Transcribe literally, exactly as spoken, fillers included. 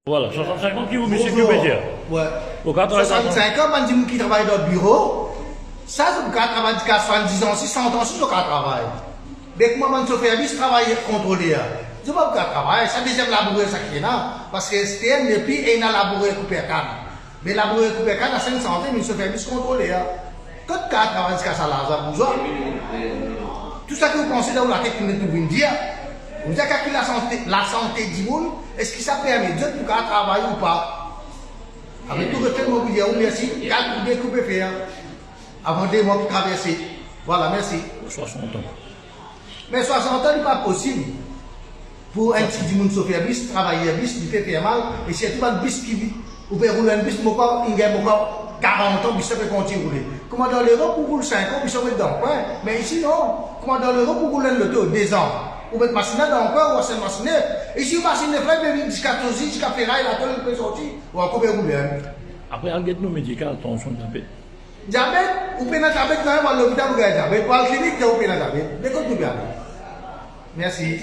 Vwala, swasant-sink an ki ou misie ki ou pe dir? Wi. Ou kapav travay swasant-sink an, bann dimoun ki travay dan biro, sa zot kapav travay ziska swasanndiz an si, san an si, zot kapav travay. Me kouma bann sofer bis travay kontroler, zot pa pou kapav travay, sa deziem laborer sa ki ena, parski S T M nepli ena laborer kouper kann. Me laborer kouper kann, la sann sante, me sofer bis kontroler. Kot kapav travay ziska sa larzan pou zot? Tou sa ki ou panse dan ou latet, ou vinn dir. Ou dir ki lasante, lasante dimoun, eski sa permet zot pou kapav travay ou pa? Avek tou respe, mo pou dir ou mersi, gard bien ki ou pe fer avan de mwa pou traverse. Vwala, mersi. Swasant an. Me swasant an, li pa posib pou enn ti dimoun sofer bis, travayer bis, li pe fer mal, e sirtou bann bis ki, ou pe roul enn bis, mo krwar, inn gagn, mo krwar, karant an, bis la pe kontign roule. Kouma dan Lerop, ou roul sink an, bis la ou met dan kwin, me isi non. Kouma dan Lerop, ou roul enn loto, de zan, ou met masinn la dan kwin, ou aste enn masinn nef. Isi, ou masinn nef la, li pe vinn ziska Tozi, ziska Feray, latol, li pe sorti, ou ankor pe roule enn. Apre, al get nou medikal, tansion, diabet. Diabet, ou pena diabet, non, ou al lopital, ou gagn diabet, ou al klinik, ou pena diabet. Me kot nou pe ale? Mersi.